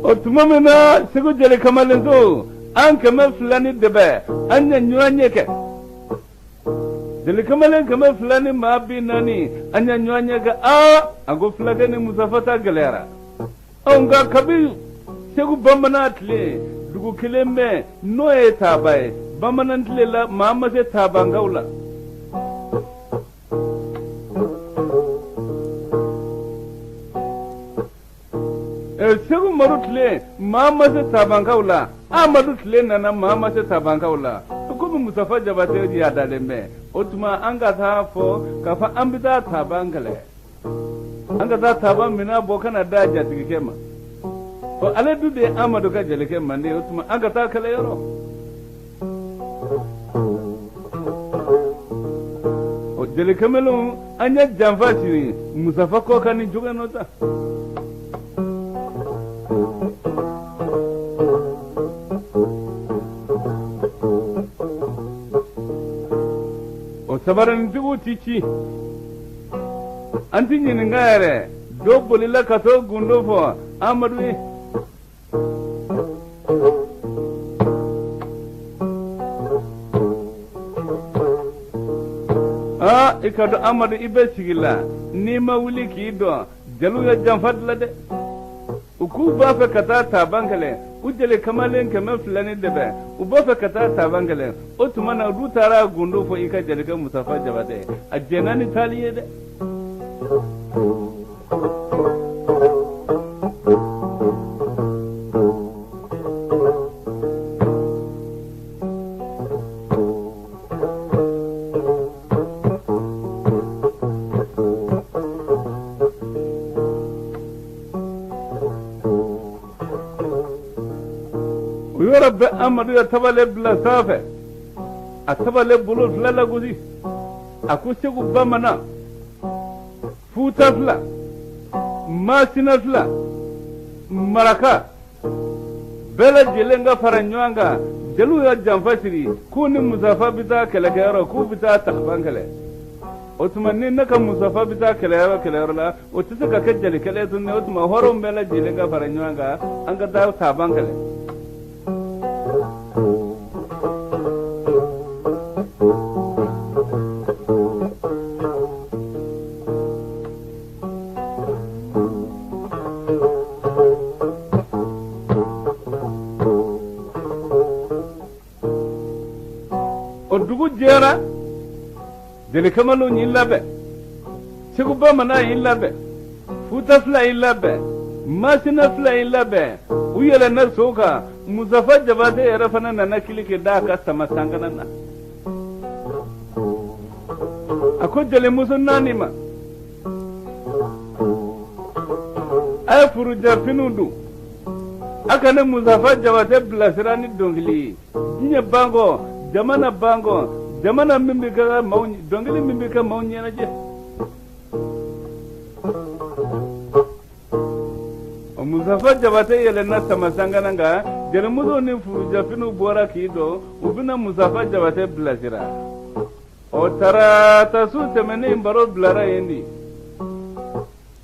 O tuma min na Segu jeli kamalenso an 200 ni dɛbɛ an ye ɲɔgɔn ye kɛ. Jeli kamalen 200 ni maa 40 an ye ɲɔgɔn ye kɛ. Aa, a ko fulakɛ ni Musafa ta gɛlɛyara. Ɔ nka kabi Segu bamanan tile, dugu kelen bɛ n'o ye Taaba ye. Bamanan tile la, maa ma se Taabankaw la. Segu Umaru tile, maa ma se Tabankaw la. Amadu tile nana, maa ma se Tabankaw la. Komi Musafa Jabatɛ yadalen bɛ, o tuma an ka taa fɔ k'a fɔ an bɛ taa Taban kɛlɛ, an ka taa Taban minɛ bɔ ka na d'a jatigikɛ ma. Ɔ ale dun de ye Amadu ka jelikɛ mande. O tuma an ka taa kɛlɛyɔrɔ. O jeli kamalenw, an ye janfa siri Musafa kɔ kan ni jogo nɔ ta. O sabarintigiw ti ci, an ti ɲininka yɛrɛ. Dɔ bolila ka t'o gundo fɔ Amadu ye. Aa, i ka dɔn Amadu, i bɛ sigi la n'i ma wuli k'i dɔn. Jeliw ye janfa dilan dɛ. U k'u b'a fɛ ka taa Taban kɛlɛ. U jeli kamalen 200 ni dɛbɛ, u b'a fɛ ka taa Taban kɛlɛ. O tuma na, du taara gundo fɔ i ka jelikɛ Musafa Jabatɛ. A jɛnna ni taali ye dɛ. O yɔrɔ bɛɛ, Amadu ye tabale bila sanfɛ, a tabale bolo fila lagosi. A ko Segu bamanan, Futa fila, Masina fila, Maraka bɛɛ lajɛlen ka fara ɲɔgɔn kan. Jeliw ye janfa siri k'u ni Musafa bɛ taa kɛlɛkɛyɔrɔ, k'u bɛ taa Taban kɛlɛ. O tuma ni ne ka Musafa bɛ taa kɛlɛyɔrɔ la, o tɛ se ka kɛ jeli kɛlɛ tun. O tuma hɔrɔnw bɛɛ lajɛlen ka fara ɲɔgɔn kan, an ka taa Taban kɛlɛ. O dugu jɛra, jeli kamalenw y'i labɛn, Segu bamanan y'i labɛn, Futa fila y'i labɛn, Masina fila y'i labɛn. U yɛlɛnna sow kan. Musafa Jabatɛ yɛrɛ fana nana kili da a ka sama sankana na. A ko jelimuso naani ma: a ye furujafiniw don, a ka ne Musafa Jabatɛ bilasira ni dɔnkili ye. Diɲɛ bankɔ, jamana bankɔ, jamana min bɛ kɛ maaw dɔnkili min bɛ kɛ maaw ɲɛnajɛ. O Musafa Jabatɛ yɛlɛnna sama sankana kan. Jelimusow ni furujafiniw bɔra k'i dɔn, u bɛna Musafa Jabatɛ bilasira. O tarata su tɛmɛnen, baro bilara yen de.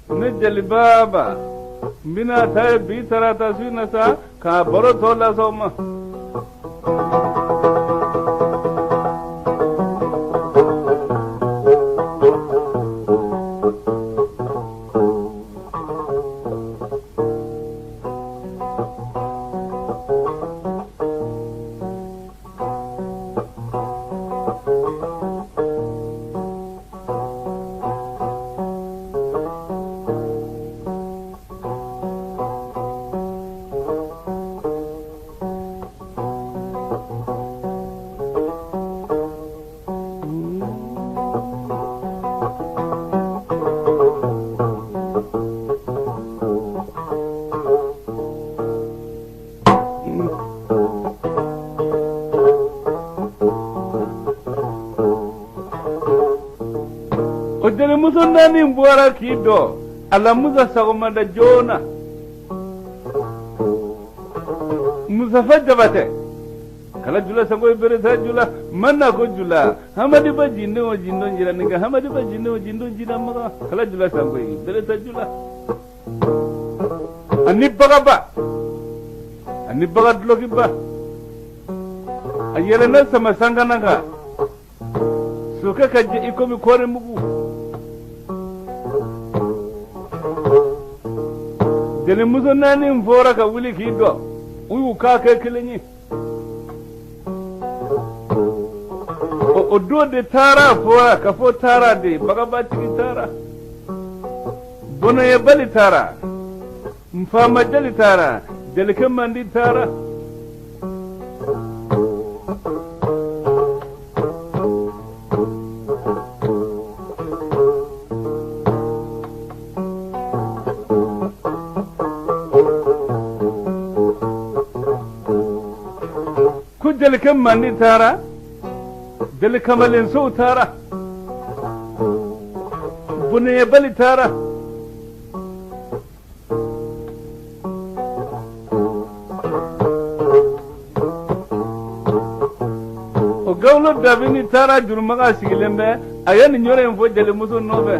Ne jeliba ba, n bɛna taa bi tarata su in na sa k'a baro tɔ las'aw ma. O jelimuso naani bɔra k'i dɔ alamusa sɔgɔmada joona. Musafa Jabatɛ, kala jula sago bereta jula manna ko jula hamadiba jinden o jindon jira nin hamadiba jinden o jindon jira maga kala jula sango bereta jula ani bagaba. Ani baga dulɔkiba. A yɛlɛnna sama sankana kan. Sokɛ ka jɛ i komi kɔɔri mugu. Jelimuso naani in fɔra ka wuli k'i dɔ. U y'u k'a kɛ kelen ye. O don de taara fɔra ka fɔ taara de bagabatigi taara. Bɔnɛyabali taara. Nfaama jeli taara. Jelikɛ mandi taara. Ko jelikɛ mandi taara. Jeli kamalensow taara. Bɔnɛyabali taara. O gawulo dabini taara jurumaga sigilen bɛ a ye nin yɔrɔ in fɔ jelimuso nɔfɛ.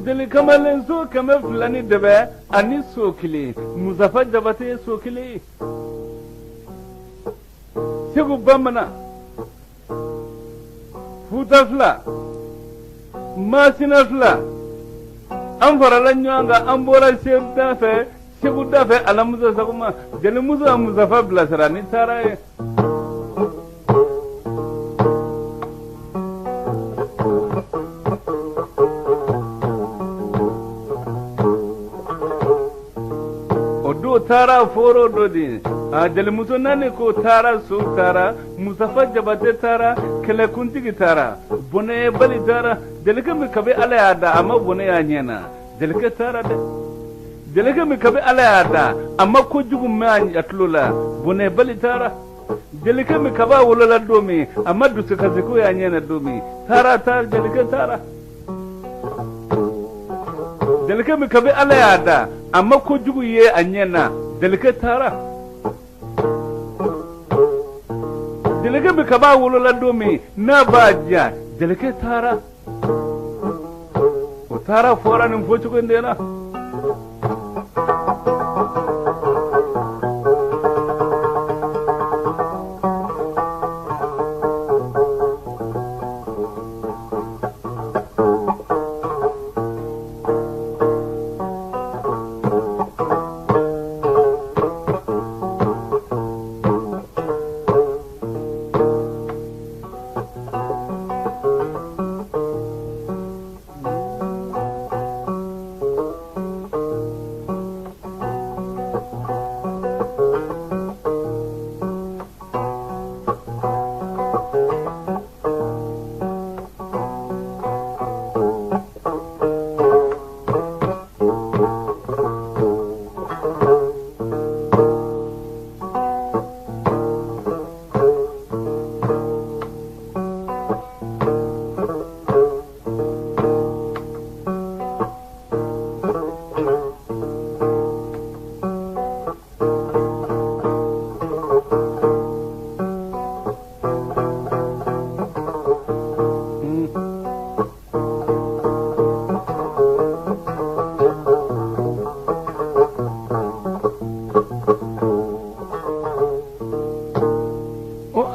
Jeli kamalenso 200 ni dɛbɛ ani so kelen. Musafa Jabate ye so kelen ye. Segu bamanan, Futa fila, Masina fila, an farala ɲɔgɔn kan, an bɔra Segu da fɛ, Segu da fɛ alamusa sagoma, jelimuso ya Musafa bilasira ni taara ye. O don taara foro dɔ de a jelimuso naani ko taara so taara Musafa Jabate taara kɛlɛkuntigi taara bɔnɛbali taara jelikɛ min kabi Ala y'a da a ma bɔnɛ y'a ɲɛ na jelikɛ taara dɛ jelikɛ min kabi Ala y'a da a ma kojugu mɛn a tulo la bɔnɛbali taara jelikɛ min kab'a wolola don min a ma dusukasiko y'a ɲɛ na don min taara taara jelikɛ taara jelikɛ min kabi Ala y'a da a ma kojugu ye a ɲɛ na jelikɛ taara jelikɛ min kab'a wolola don min n'a b'a diya jelikɛ taara o taara fɔra nin fɔcogo in de la.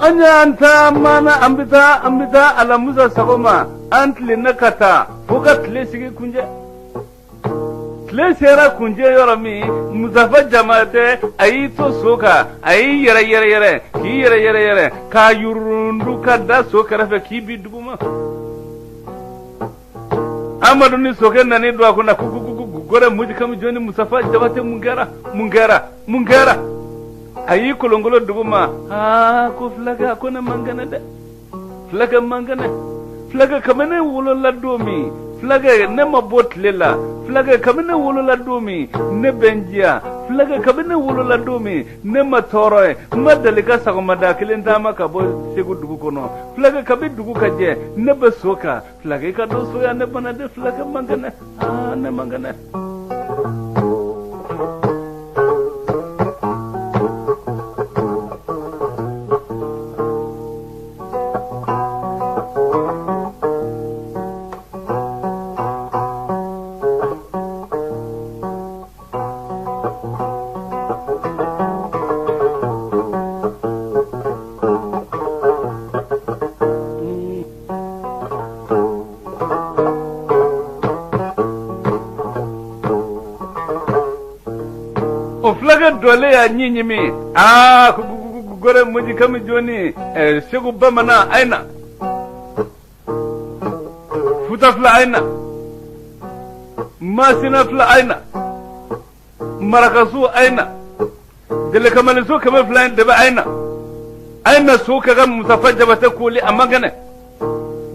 An y'an taamana, an bɛ taa, an bɛ taa alamusa sɔgɔma, an tilenna ka taa fo ka tile sigi kuncɛ. Tile sera kuncɛ yɔrɔ min, Musafa Jabatɛ a y'i to so kan, a y'i yɛrɛ yɛrɛ yɛrɛ k'i yɛrɛ yɛrɛ yɛrɛ k'a yurundu ka da so kɛrɛfɛ k'i bi duguma. Amadu ni sokɛ nan'i don a kunna ko gɔrɛ muji kami jɔni Musafa Jabatɛ, mun kɛra, mun kɛra, mun kɛra? A y'i kolonkolon duguma. Aa, ko fulakɛ, a ko ne man kɛnɛ dɛ, fulakɛ man kɛnɛ. Fulakɛ, kabini ne wolola don min, fulakɛ, ne ma bɔ tile la. Fulakɛ, kabini ne wolola don min, ne bɛ n jiya. Fulakɛ, kabini ne wolola don min, ne ma tɔɔrɔ ye. N ma deli ka sɔgɔmada kelen taama ka bɔ Segu dugu kɔnɔ. Fulakɛ, kabi dugu ka jɛ, ne bɛ so kan. Fulakɛ, i ka don so yan, ne bana de. Fulakɛ man kɛnɛ. Aa, ne man kɛnɛ. O fulakɛ dɔlen y'a ɲin ɲimi. Aa, ko gɔrɛ moji kami jɔni, Segu bamanan, a ye na. Futa fila, a ye na. Masina fila, a ye na. Marakaso, a ye na. Jɛlɛkamalenso 200 in dɛbɛ, a ye na, a ye na. So ka ka Musafa Jabatɛ koli, a man kɛnɛ.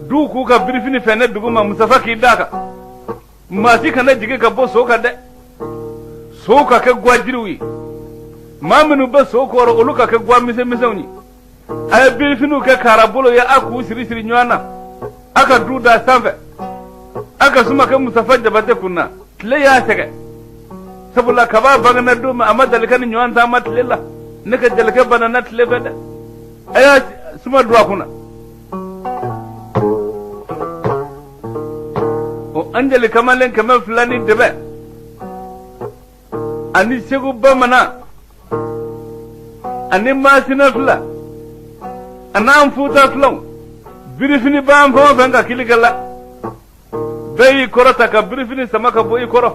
Du k'u ka birifini fɛnɛ dugu ma, Musafa k'i d'a kan. Maa si kana jigin ka bɔ so kan dɛ. Sow ka kɛ gwajiriw ye, maa minnu bɛ so kɔrɔ, olu ka kɛ gwa misɛnmisɛnw ye. A ye birifiniw kɛ karabolo ye, a k'u siri siri ɲɔgɔn na, a ka du da sanfɛ, a ka suma kɛ Musafa Jabatɛ kun na. Tile y'a sɛgɛn, sabula kaba bangena don min, a ma deli ka ni ɲɔgɔn taama tile la. Ne ka jelikɛ banana tile fɛ dɛ. A y'a suma don a kunna. O an jeli kamalen 200 ni dɛbɛ ani Segu bamanan ani Masina fila an'an Futa filaw, birifini b'an fɛn o fɛn ka kilikɛ la, bɛɛ y'i kɔrɔta ka birifini sama ka bɔ i kɔrɔ.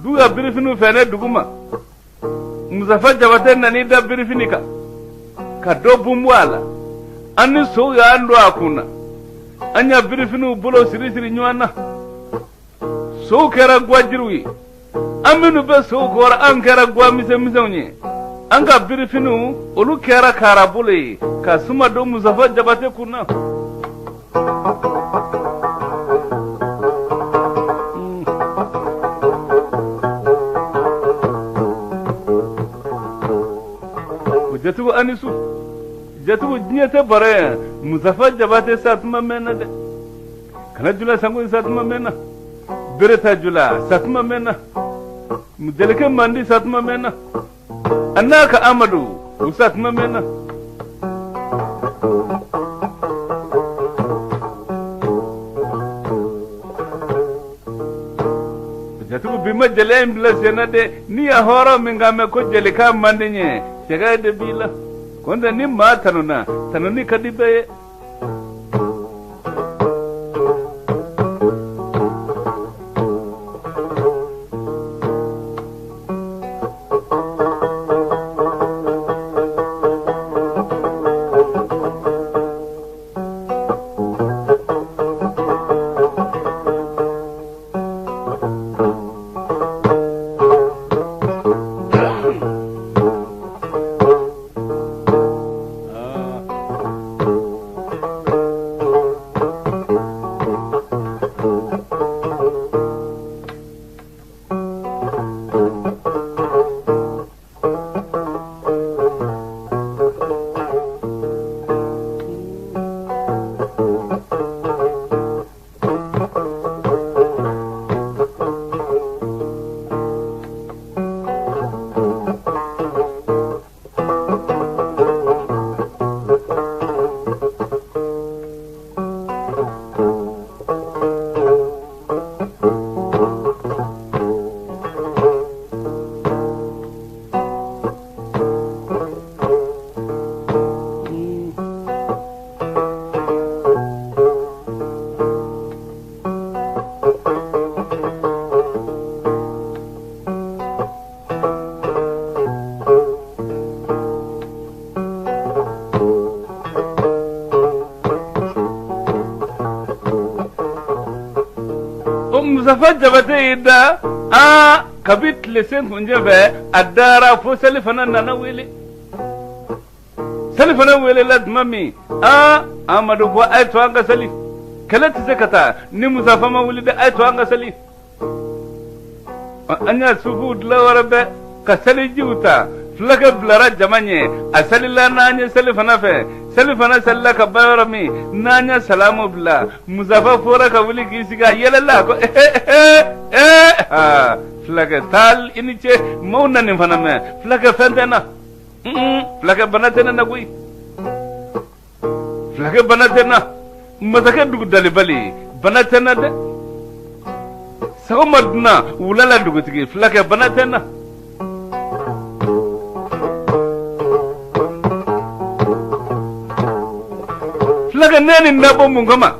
Du ka birifiniw fɛnɛ duguma, Musafa Jabatɛ nan'i da birifini kan ka dɔ bunbun a la. An ni sow y'an don a kun na, an y'a birifiniw bolo siri siri ɲɔgɔn na. Sow kɛra gwajiriw ye, an minnu bɛ sow kɔrɔ, an kɛra gwa misɛnmisɛnw ye. An ka birifiniw, olu kɛra karabolo ye ka suma don Musafa Jabatɛ kun na. O jatigiw, a ni su. Jatigiw, diɲɛ tɛ baro ye. Musafa Jabatɛ sa tuma mɛnna dɛ. Kana jula sango sa tuma mɛnna. Bereta jula sa tuma mɛnna. Jelikɛ mandi sa tuma mɛnna. A n'a ka Amadu, u sa tuma mɛnna. Jatigiw, bi ma jeliya in bila sen na dɛ. N'i ya hɔrɔn min kan mɛn ko jelikan man di ɲɛ, sɛgɛn de b'i la. Kɔntɛ ni maa tanuna, tanuni ka di bɛɛ ye. Musafa Jabate y'i da aa kabi tilesen kuncɛ fɛ a dara fo selifana nana wele selifana welela tuma min aa Amadu ko a ye to an ka seli kɛlɛ tɛ se ka taa ni Musafa ma wuli dɛ a ye to an ka seli an y'a sufuw dilan wɛrɛ bɛɛ ka selijiw ta fulakɛ bilara jama ɲɛ a selila n'an ye selifana fɛ selifana selila ka ban yɔrɔ min n'an ye salamu bila musafa fɔra ka wuli k'i sigi a yɛlɛla ko ee ee aa fulakɛ taa i ni ce maaw na nin fana mɛn fulakɛ fɛn tɛ n na fulakɛ bana tɛ ne na koyi fulakɛ bana tɛ n na masakɛ dugu dalibali bana tɛ n na dɛ sɔgɔma dunan wula la dugutigi fulakɛ bana tɛ n na fulakɛ ne nin dabɔ mun kama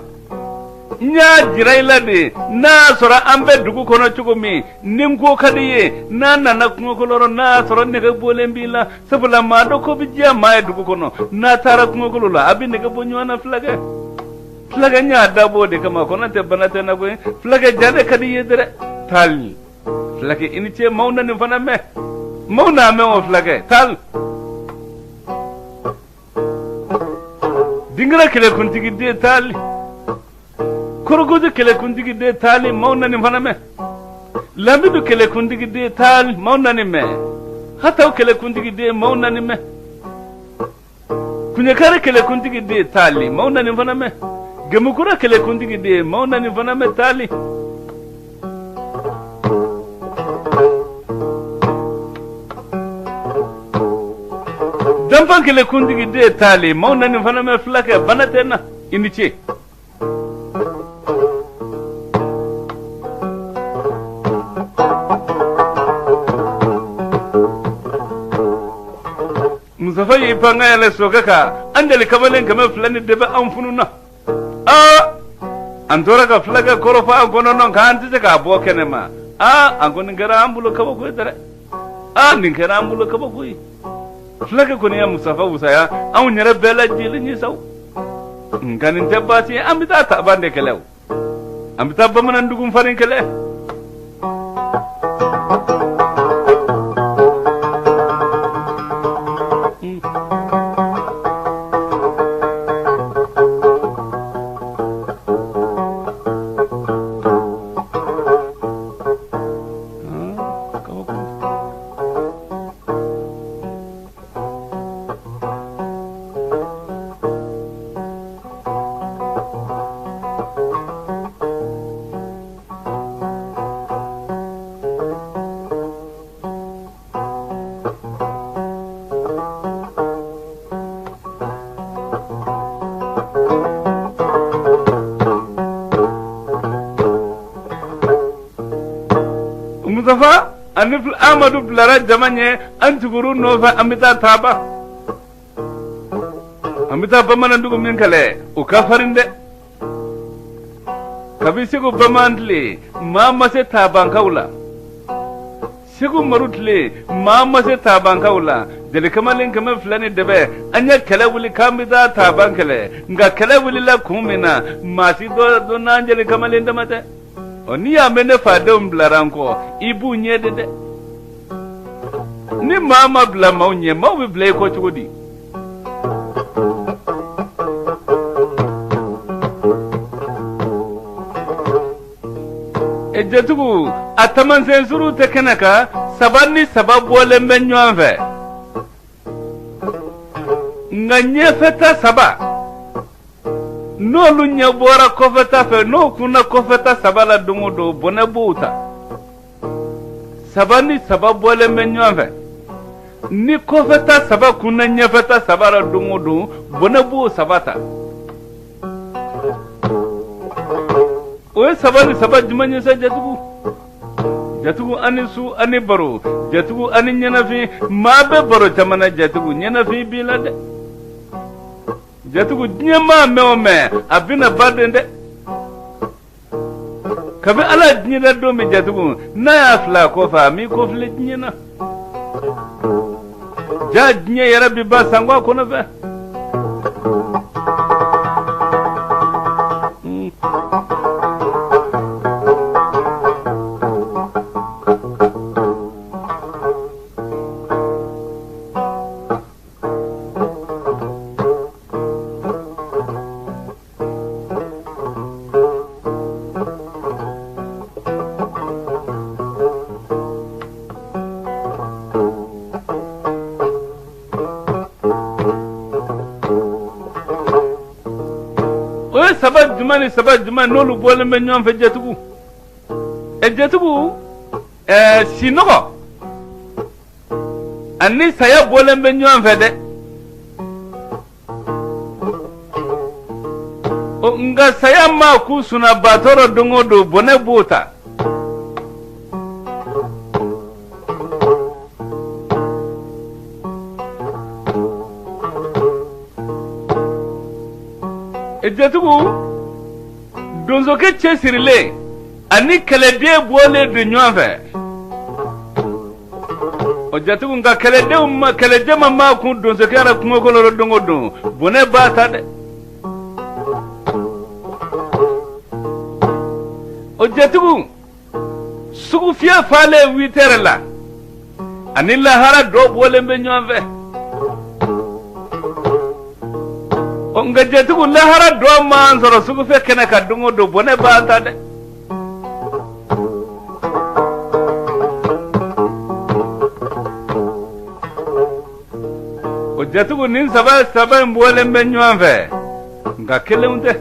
n y'a jira i la de n'a y'a sɔrɔ an bɛ dugu kɔnɔ cogo min ni n ko ka di i ye n'an nana kungokolo rɔ n'a y'a sɔrɔ nege bɔlen b'i la sabula maa dɔ ko bɛ diya maa ye dugu kɔnɔ n'a taara kungokolo la a bɛ nege bɔ ɲɔgɔn na fulakɛ fulakɛ n y'a dabɔ o de kama ko n'o tɛ bana tɛ n na koyi fulakɛ ja ne ka di i ye dɛrɛ taali fulakɛ i ni ce maaw na nin fana mɛn maaw n'a mɛn o fulakɛ taali Dingira kɛlɛkuntigi den taali korogojo kɛlɛkuntigi den taali maaw na nin fana mɛn lamidu kɛlɛkuntigi den taali maaw na nin mɛn hataw kɛlɛkuntigi den maaw na nin mɛn kuɲɛkari kɛlɛkuntigi den taali maaw na nin fana mɛn gemukura kɛlɛkuntigi den maaw na nin fana mɛn taali Danfan kɛlɛkuntigi den taali maaw na nin fana mɛn fulakɛ bana tɛ n na i ni ce Musafa y'i pan ka yɛlɛ sokɛ kan an jeli kamalen 200 ni dɛbɛ an fununa aa an tora ka fulakɛ kɔrɔfɔ an kɔnɔ nɔ k'an tɛ se k'a bɔ kɛnɛ ma aa an ko nin kɛra an bolo kabako ye dɛrɛ aa nin kɛra an bolo kabako ye fulakɛ kɔni ye musafa wusaya anw yɛrɛ bɛɛ lajɛlen ye sa nka nin tɛ baasi ye an bɛ taa taban de kɛlɛ o an bɛ taa bamanan dugu farin kɛlɛ Mustafa ani Amadu bilara jama ɲɛ an tugur'u nɔfɛ an bɛ taa taaba an bɛ taa bamanandugu min kɛlɛ o ka farin dɛ kabi segu bamanan tile maa ma se tabankaw la segu maru tile maa ma se tabankaw la jeli kamalen 200 ni dɛbɛ an ye kɛlɛ wuli k'an bɛ taa taban kɛlɛ nka kɛlɛ wulila kun min na maa si dɔ dɔn n'an jeli kamalen dama tɛ ɔ n'i y'a mɛn ne fadenw bilara n kɔ i b'u ɲɛ de dɛ ni maa ma bila maaw ɲɛ maaw bɛ bila i kɔ cogo di e jatigiw a tamasen suru tɛ kɛnɛ kan saba ni saba bɔlen bɛ ɲɔgɔn fɛ nka ɲɛfɛta saba n'olu ɲɛ bɔra kɔfɛta fɛ n'o kunna kɔfɛta saba la don o don bɔnɛ b'o ta saba ni saba bɔlen bɛ ɲɔgɔn fɛ ni kɔfɛta saba kunna ɲɛfɛta saba la don o don bɔnɛ b'o saba ta o ye saba ni saba jumɛn ye sa jatigiw jatigiw ani su ani baro jatigiw ani ɲɛnafin maa bɛ baro caman na jatigiw ɲɛnafin b'i la dɛ jatigiw diɲɛ maa mɛn o mɛn a bɛna ban den dɛ kabi ala ye diɲɛ da don min jatigiw n'a y'a fila kɔfɛ a m'i kɔfilɛ diɲɛ na ja diɲɛ yɛrɛ bi ban sanko a kɔnɔ fɛ saba jumɛn ni saba jumɛn n'olu bɔlen bɛ ɲɔgɔn fɛ jatigiw? Ɛ jatigiw, ɛɛ sinɔgɔ ani saya bɔlen bɛ ɲɔgɔn fɛ dɛ. Nka saya maa kun sunabaatɔ rɔ don o don, bɔnɛ b'o ta. Jatigiw, donsokɛ cɛsirilen ani kɛlɛden bɔlen don ɲɔgɔn fɛ. O jatigiw, nka kɛlɛdenw ma kɛlɛjama maa kun donsokɛ la kungo kɔnɔ don o don, bɔnɛ b'a ta dɛ. O jatigiw, sugufiyɛ falen huit heures la ani lahara dɔ bɔlen bɛ ɲɔgɔn fɛ. Ɔ nka jatigiw, lahara dɔ m'an sɔrɔ sugufiyɛ kɛnɛ kan don o don, bɔnɛ b'an ta dɛ. O jatigiw, nin saba saba in bɔlen bɛ ɲɔgɔn fɛ, nka kelenw tɛ.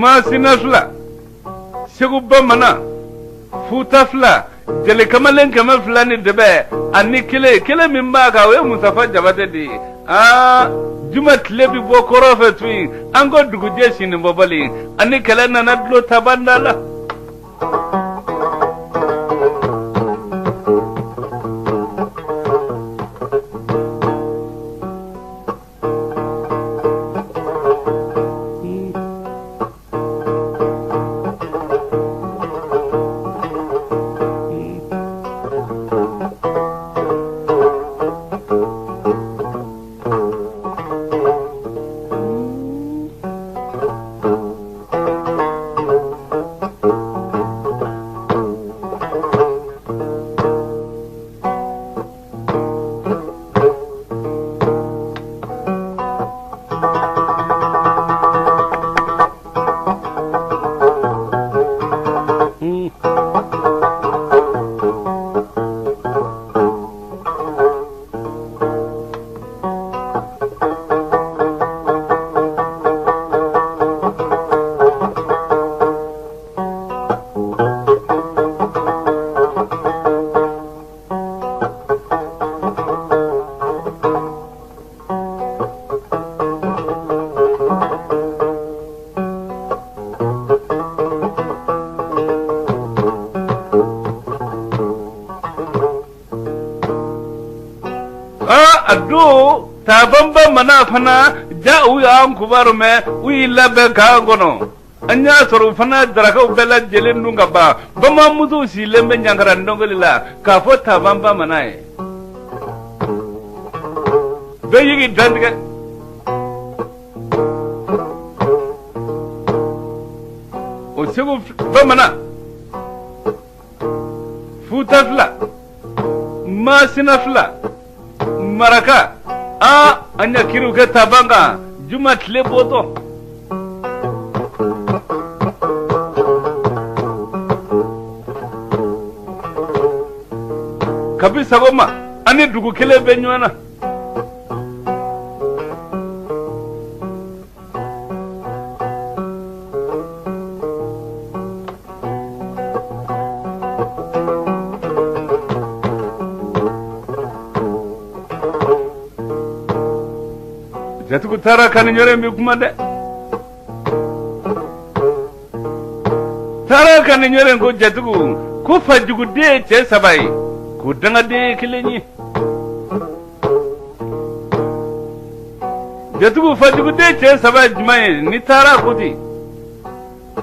Masina fila, Segu bamanan, Futa fila, jeli kamalen 200 ni dɛbɛ ani kelen kelen min b'a kan, o ye Musafa Jabate de ye. Aa, juma tile bɛ bɔ kɔrɔn fɛ tun, an ko dugujɛ sini bɔbali ani kɛlɛ nana dulon tabanda la. A don taban bamanan fana ja, u y'an kibaru mɛn, u y'i labɛn k'an kɔnɔ. An y'a sɔrɔ u fana darakaw bɛɛ lajɛlen dun ka ban. Bamananmusow sigilen bɛ ɲankara dɔnkili la k'a fɔ taban bamanan ye bɛɛ y'i dantigɛ. O Segu bamanan, Futa fila, Masina fila, Maraka, aa, an ya kiriw kɛ taban kan juma tile bɔtɔ. Kabi sɔgɔma an ni dugu kelen bɛ ɲɔgɔn na. Jatigiw, taara ka ni ɲɔrɔ in bɛ kuma dɛ. Taara ka ni ɲɔrɔ in ko jatigiw ko fajuguden ye cɛ saba ye, ko dangaden ye kelen ye. Jatigiw, fajuguden cɛ saba ye jumɛn ye? Ni taara ko ten,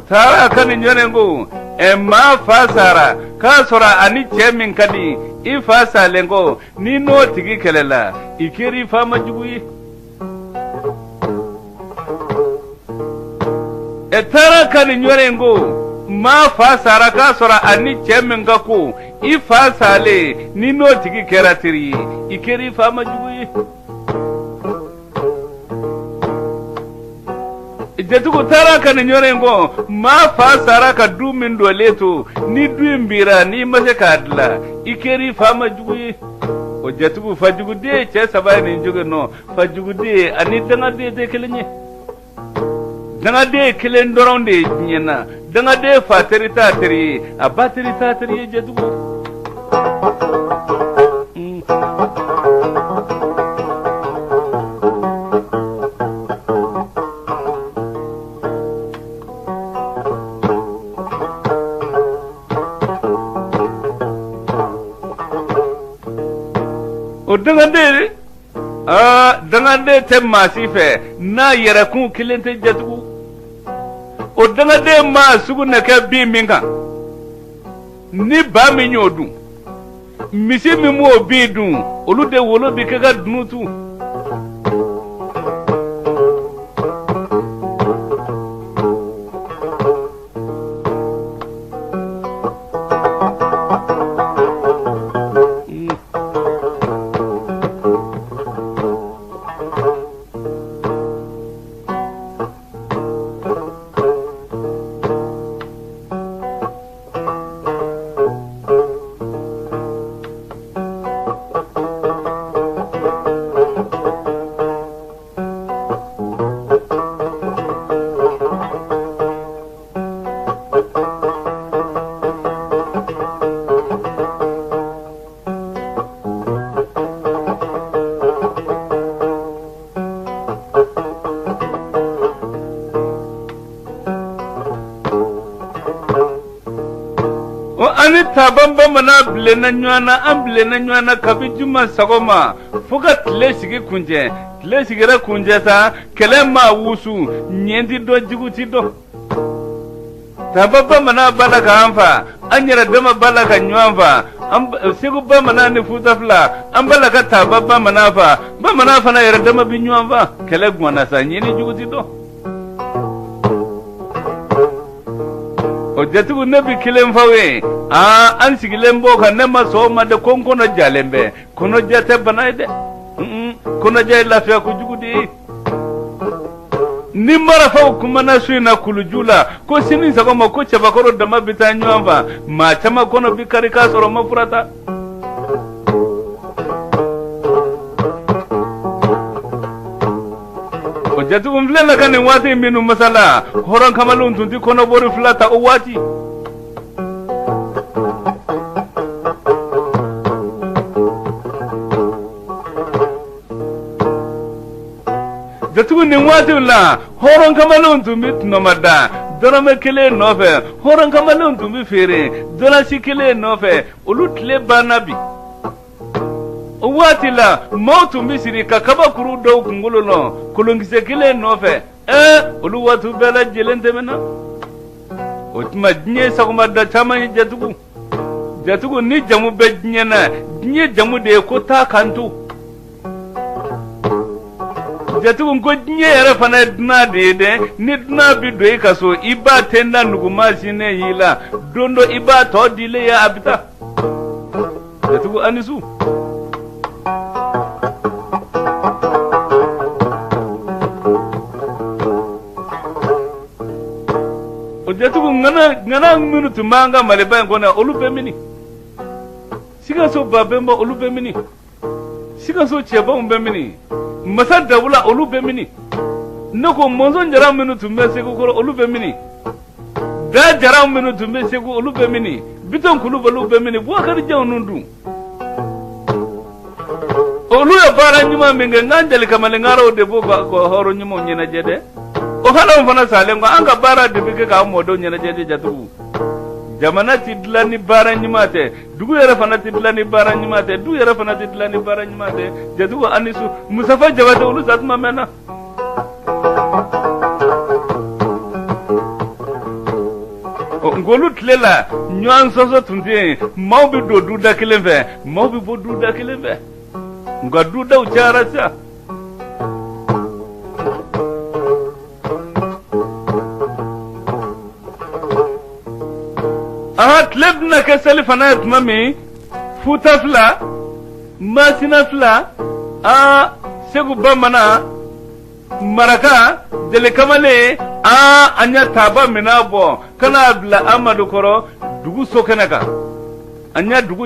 taara ka ni ɲɔrɔ ko ɛ maa fa sara k'a sɔrɔ a ni cɛ min ka di, i fa salen kɔ, n'i n'o tigi kɛlɛla, i kɛra i fa ma jugu ye. Ɛ taara ka ni ɲɔrɔ in ko maa fa sara k'a sɔrɔ a ni cɛ min ka ko, i fa salen, n'i n'o tigi kɛra teri ye, i kɛra i fa ma jugu ye. Jatigiw taara ka nin yɔrɔ in kɔ, maa fa sara ka du min dɔlen to, ni du in bira n'i ma se k'a dilan, i kɛra i fa ma jugu ye. O jatigiw, fajuguden ye cɛ saba ye nin cogo nɔ, fajuguden ani dangaden tɛ kelen ye. Dangaden ye kelen dɔrɔn de ye diɲɛ na. Dangaden fa teri t'a teri ye, a ba teri t'a teri ye jatigiw. O dangaden, aa, dangaden tɛ maa si fɛ n'a yɛrɛkun kelen tɛ jatigiw. O dangaden maa sugu na kɛ bin min kan, ni ba min y'o dun, misi min b'o bin dun, olu de wolo bi kɛ ka dunu tu. An ni taban bamanan bilenna ɲɔgɔn na, an bilenna ɲɔgɔn na kabi juma sɔgɔma fo ka tile sigi kuncɛ. Tile sigira kuncɛ sa, kɛlɛ maa wusu, ɲɛ ti dɔn, jugu ti dɔn. Taba bamanan b'a la k'an fa, an yɛrɛ dama b'a la ka ɲɔgɔn fa. An Segu bamanan ni Futa fila, an b'a la ka taba bamanan fa, bamanan fana yɛrɛ dama bi ɲɔgɔn fa. Kɛlɛ gwanna sa, ɲɛ ni jugu ti dɔn. O jatigiw, ne bi kelen f'aw ye. Aa, an sigilen b'o kan, ne ma sɔn o ma dɛ, ko n kɔnɔ jalen bɛ. Kɔnɔja tɛ bana ye dɛ, kɔnɔja ye lafiya kojugu de ye. Ni marafaw kumana su in na kuluju la ko sini sɔgɔma ko cɛbakɔrɔ dama bɛ taa ɲɔgɔn fa, maa caman kɔnɔ bi kari k'a sɔrɔ ma fura ta. O jatigiw, n filɛ la ka nin waati minnu masala, hɔrɔn kamalenw tun tɛ kɔnɔbori fila ta o waati. Jatigiw, nin waatiw la hɔrɔn kamalenw tun bɛ tɔnɔmada dɔrɔmɛ kelen nɔfɛ, hɔrɔn kamalenw tun bɛ feere dalasi kelen nɔfɛ. Olu tile banna bi. O waati la maaw tun bɛ siri ka kabakuru dɔw kunkolo lɔ kolonkisɛ kelen nɔfɛ. Ɛɛ, olu waatiw bɛɛ lajɛlen tɛmɛna. O tuma diɲɛ sagomada caman ye. Jatigiw, jatigiw, ni jamu bɛ diɲɛ na, diɲɛ jamu de ye ko taa kan to. Jatigiw, ko diɲɛ yɛrɛ fana ye dunan de ye dɛ. Ni dunan bɛ don i ka so, i b'a tenda nuguma sinnen y'i la, don dɔ i b'a tɔ dilen ye, a bɛ taa. Jatigiw, a ni su. O jatigiw, ŋana minnu tun b'an ka Maliba in kɔnɔ, olu bɛ mini? Sikaso Babɛnba, olu bɛ mini? Sikaso cɛbaw bɛ mini? Masa Dawula, olu bɛ mini? Ne ko mɔnzɔn jara minnu tun bɛ Segu kɔrɔ, olu bɛ mini? Da jara minnu tun bɛ Segu, olu bɛ mini? Bitɔn Kulubaliw bɛ mini? Bubakari Jaw ninnu dun, olu ye baara ɲuman min kɛ, n'an jeli kamalenkaraw de b'o ka hɔrɔn ɲumanw ɲɛnajɛ dɛ. O hali fana salen kɔ, an ka baara de bɛ kɛ k'an mɔdenw ɲɛnajɛ de. Jatigiw, jamana ti dilan ni baara ɲuman tɛ, dugu yɛrɛ fana tɛ dilan ni baara ɲuman tɛ, du yɛrɛ fana tɛ dilan ni baara ɲuman tɛ. Jatigiw, a ni su. Musafa Jabate, olu sa tuma mɛnna. Ngolu tile la, ɲɔgɔn sɔsɔ tun tɛ yen. Maaw bɛ don duda kelen fɛ, maaw bɛ bɔ duda kelen fɛ, nka dudaw cayara sisan. Aha, tile bɛna kɛ seli fana ye tuma min, Futa fila, Masina fila, aa, Segu bamanan. Maraka jeli kamalen aa an ye taaba minɛn bɔ ka n'a bila Amadu kɔrɔ dugu so kɛnɛ kan an ye dugu.